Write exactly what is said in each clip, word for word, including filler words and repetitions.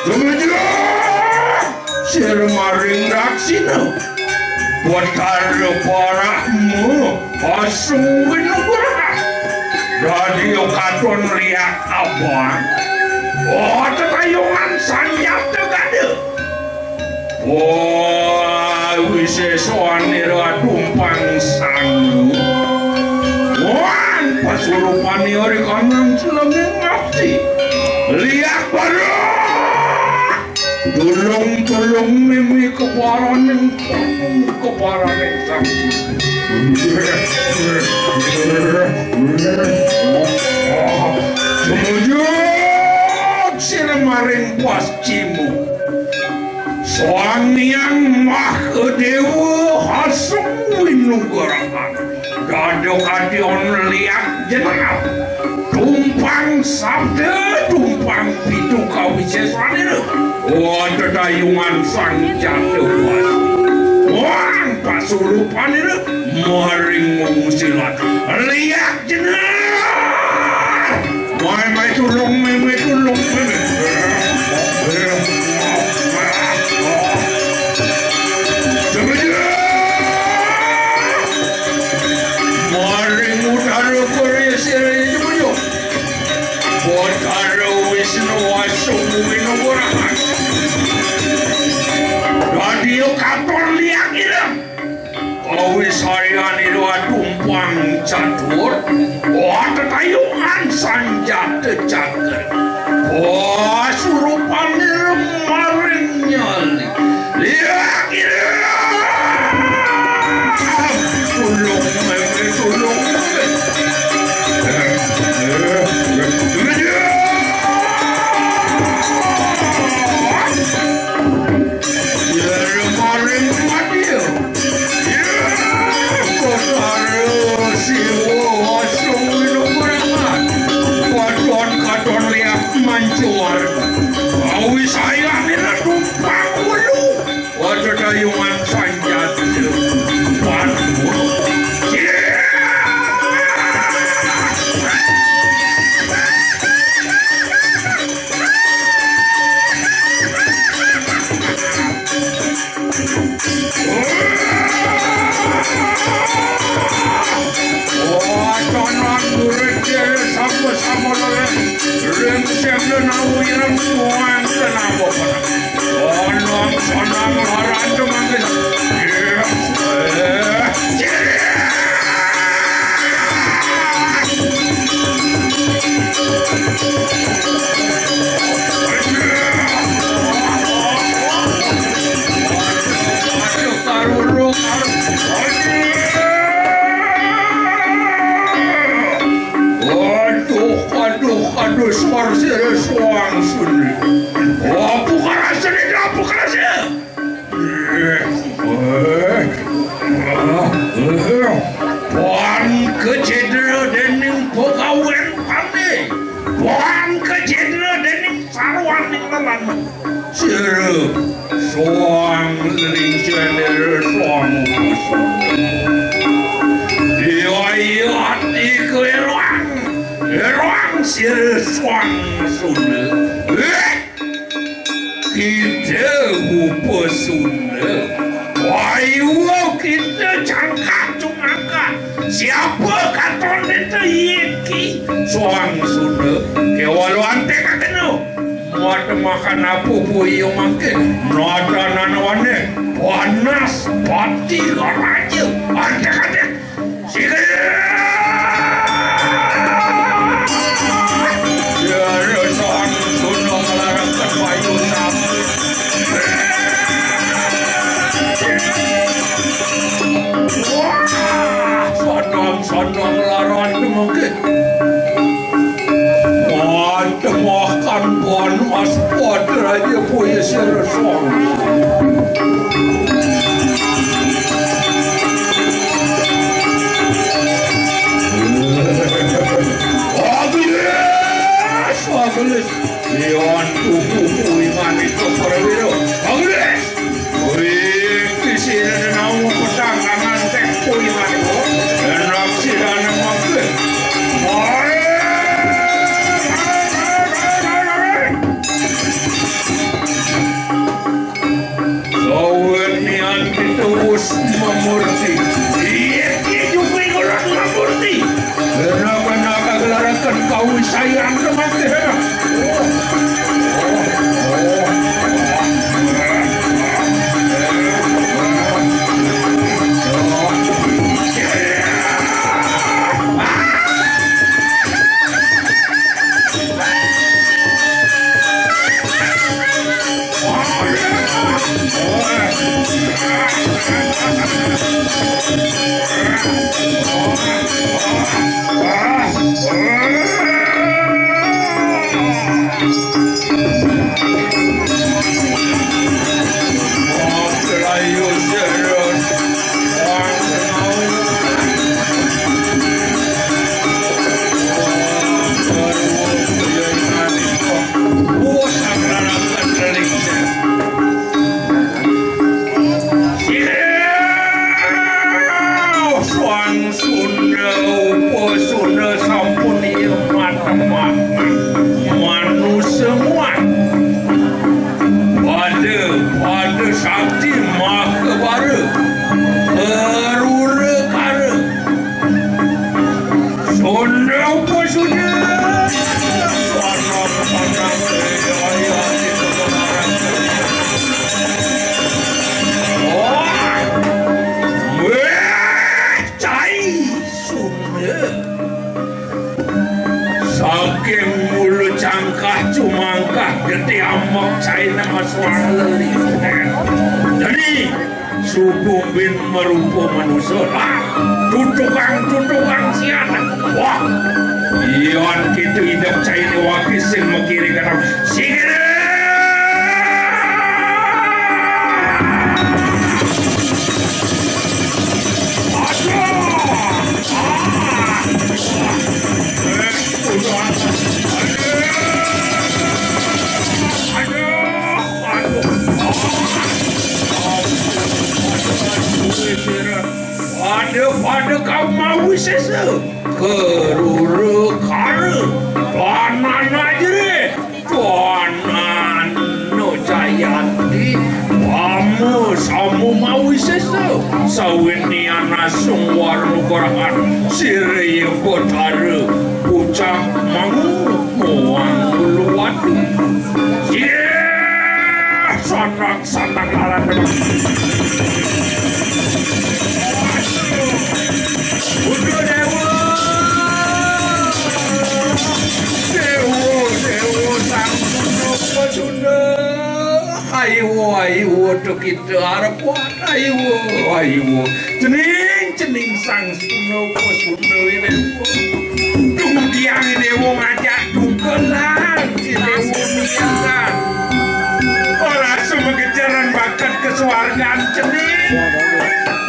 Sumujung sira maring daksina. Betara Brahma asung winugraha. Dadi katon liak abang. Oh, tetayungan sanjata gada. Wah, wisésanira tumpang sandu. Wan pasurupanira ri kanang selenging ati. Liak barah. Tulung-tulung mimi keparaning sang, keparaning sang. Sumujug sira maring pascima. Sang Hyang Mahadéwa asung winugrahan. Dadi katon liak jenengan. Tumpang sabda, tumpang pitu kawisésanira. Wah, tetayungan sanjata wasa. Wah, pasurupanira maring ngungsilan. Liak jenengan. Mai, mai, tulung, mai, mai, tulung, mai, mai. Maring utara kori sira jumujug. Betara Wisnu asung winugrahan. Dadi katon liak ireng. Kawisayanira tumpang catur, tetayungan sanjata catur. Pasurupanira maring nyali. Liak ira. Tulung, tulung. Ira maring madya. Betara Siwa asung winugrahan. Katon-katon liak mancuar. Kawisayanira tumpang welu. Tetayungan sanjata. Pan welu. Wacana murid dhewe sama-sama leren. Ring sing nenawi ring tuan kenapa. Onong sonong laran tumangkis. Aduh, aduh, aduh, suar sira suang suni. Apa karasane, apa karasane? Pan kecedra dening pegawen pane. Pan kecedra dening sarwaning lelana. Sira soang ning senera soang. Iya, iya, ati kowe roang. Roang sira soang suna. Eh! Kita upasuna. Ayo kita cangkat cungangkat. Siapa katon itu iki? Soang suna. Kewalo ante kakeno. Mata makan apa puyo mangke? Nata nanawane. Panas pati raja. Ante kate. Siga. Ya, ya, soang suna melarang kepayu. Wah, sandang-sandang laran mungkin. Wah, temakan bon mas padra ya puisi resong. Agnes, Agnes, ion tubuh kuwi manit perwira. Agnes. Wih, isine nang petang ngantek kuwi mati. Enak sirane mangke. Ore. Mok caina masuang lelitén. Jadi, suku bin marupa manusa. Ah, tutugang, tutugang siat. Wah, ian kitu idep caina waki sing makiri kana. Sigede! Aduh! Ah! Eh, udah. Aduh! Aduh! Aduh! Pada, pada kaum Mawisesa. Kerura kara. Panana jere. Panana jayanti. Pama sama Mawisesa. Sawinian asung warna garahan. Siraya Betara. Bocah mangu muang bulu watu. Yeh! Sanang, sanang laran. Uduh Dewa. Dewa, Dewa, Sang Sunda, Sunda. Ayo, ayo, uduh kita arep. Ayo, ayo. Cening, cening Sang Sunda, Sunda ini. Dumugi Dewa ngajak dugelan si Dewa miyangan. Ora sumegejaran bakat kesuargan cening.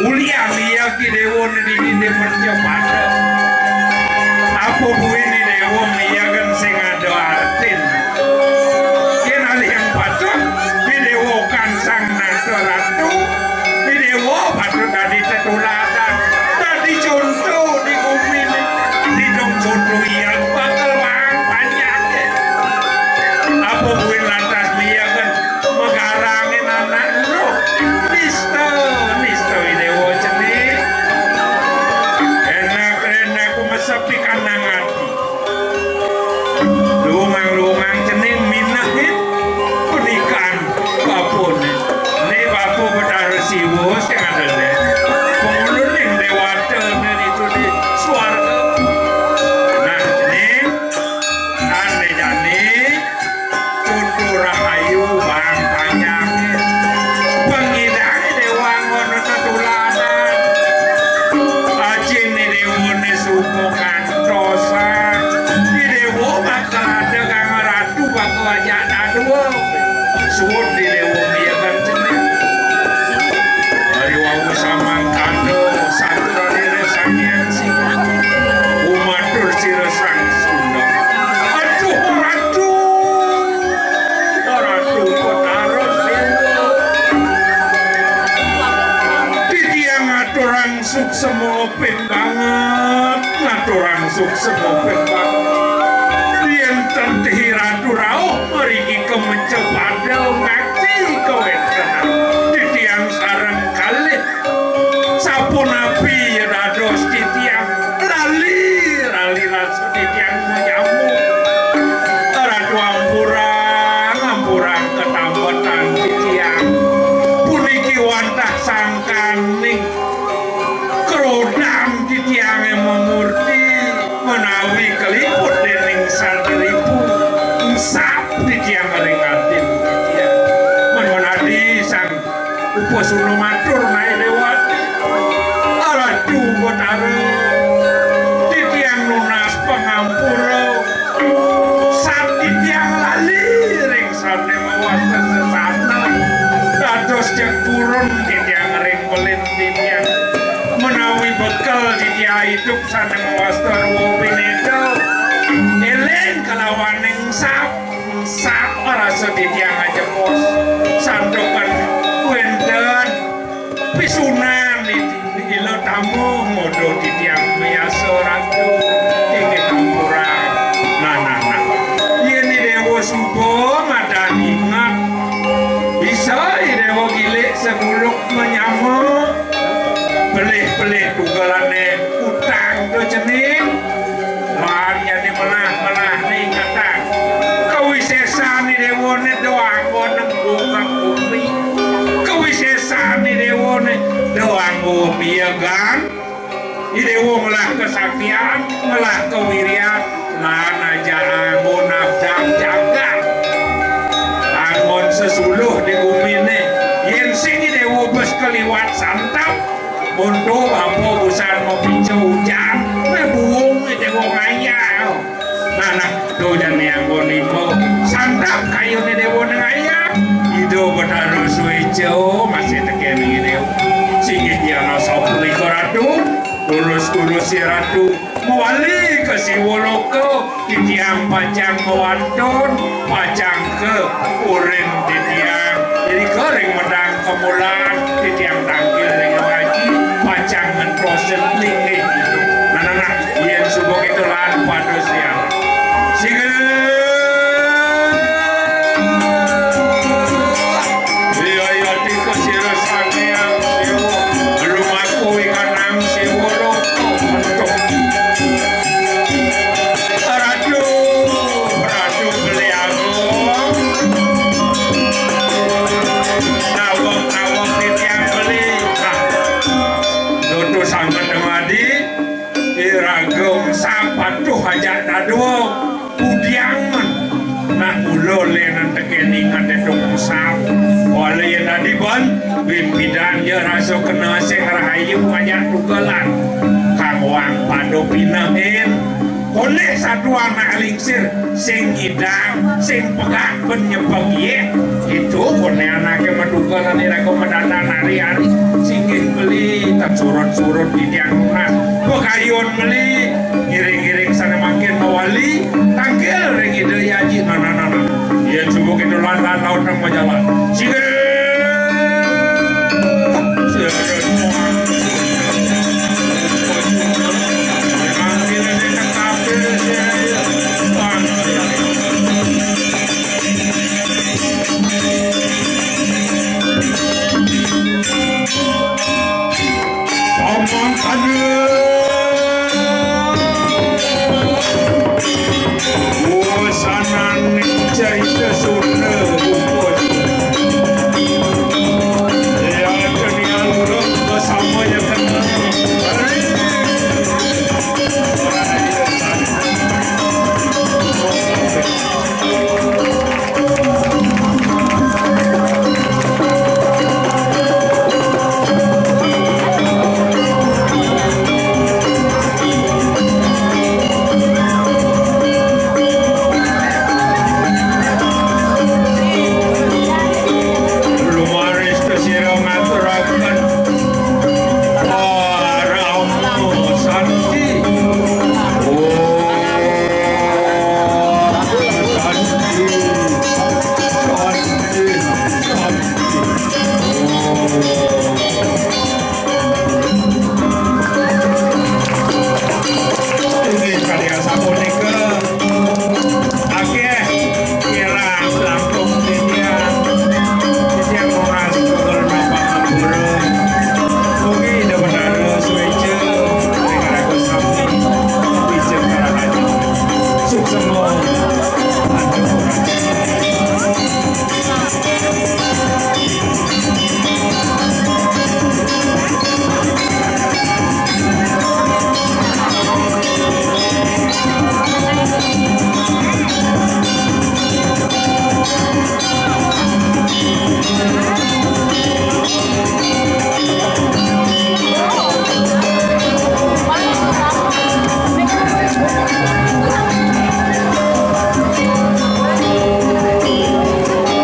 Ulian iya ki Dewa nini di mercapada. Apa buin ni Dewa miyangan sing ada artin. Yen alih yang patut, di Dewa kan Sang Nata Ratu, di Dewa patut dadi tetuladan, dadi conto di bumi ni. Didong conto iya bakal bang panjake. Apa buin lantas miyaken megarangin anak lu? Nista, nista i Dewa cening. Enak, enak, mesepi kanang ati. Lungang-lungang cening minehin penikan bapune. Ni bapu Betara Siwa sing ada deh. Pengulun ning dewata ning itu di swarga. Nah, cening, ane jani, tutur rahayu bang panjang. Pengidange dewa ngono tetuladan. Ajine dewane suka kantosan. Di dewa bakal ada kang ratu bakal ajak dadua. Suwun di dewa miyakan cening. Ari wau samangkana saturane Sang Hyang Siwa. Umatur sira Sang Sunda. Aduh, ratu. Ratu Betara Siwa. Titiang aturang suksema pit banget, ngaturang suksema pit banget. Yen ten tihi ratu rauh mriki kemeca pada ngati kawentenan. Titiang sareng kalih sapunapi ya dados titiang lali, lali rasa titiang menyambut. Ratu ampurang, ampurang ketampetan titiang. Puniki wantah sangkaning krodang titiange memurti menawi keliput dening sadiripu. Ensap titiang ring atin titiang. Men menadi sang Upasuna matur nae Dewati. Ratu Betara, titiang nunas pangampura. Sat titiang lali ring sane mawasta sesana. Dados jeg purun titiang ring pelin titiang. Menawi bekel titiang idup sane mawasta ruwa pineda. Eling kalawaning sap. Sak rasa titiang ajepos. Santukan wenten pisunan di, di ilo tamu modo titiang miasa ratu. Inggih ampura. Nah, nah, nah. Yen i Dewa suba madan ingat. Bisa i Dewa gilik seguluk menyama. Pelih-pelih tugelane utang to cening. Lan jani melah-melah ningetang. Kawisesan i Dewane doang nembung bumi. Kawisesan i Dewane doang miyagan. I Dewa ngelah kesaktian, ngelah kewirian, lan aja anggo nabdal jagat. Untu apa busan mapica ujan, meh buung di déwa ngayah. Nah, nah, to jani anggon iko, santap kayuné déwa ngayah. Ida Betara Suéca masih tekén ing déwa. Singgih tiang nasa punika Ratu, tulus-tulus ya Ratu. Mawali ka Siwa Loka, titiang pacang mawantun, pacang ka urin titiang. Irika ring medang kemulan, titiang tangkil ring aji, pacang ngentosin linggih. Nah, nah, nah, yén suba kéto lan pada siang. Singgih. Iya, iya, tika sira Sang Hyang Siwa, lumaku wikanang Siwa Loka. Ratu, Ratu Beli Agung. Nawang-nawang titiang beli. Nah, dudu sanget dengadi, iraga sapatuh ajak dadua. Pudiang men. Nak mula lénan tekén inget itu ngusap. Wala yén dadi ban, wimpidan ya rasa kena sing rahayu ngajak tugelan. Kang wang pada pinehin. Koné satuan nak lingsir, sing ngidang, sing pegak ben nyepeng yéh. Itu koné anaké matugelan iraga madatan ari-ari. Singgih beli, tak surut-surut di tiang lunas. Pekayun beli. Ngiring-ngiring sané mangkin mawali, tangkil ring Ida Hyang Aji. Nah, nah, nah, nah. Yén suba kéto lan, lan laut nang majalan. Singgih. Singgih. Tangkil ring tangkil, singgih. Omong aduh. Wosananing carita Sunda bungkus. Ya, kenian urut bersama ya kena. Lumaris ta sira ngaturaken parama santi. Om santi, santi, santi. Om. Inggih kadi asapunika, akéh kirang langkung titiang, titiang nunas kagolongan pangapura. Mugi Ida Betara suéca ring raga sami, bijeng karahayu. Suksema.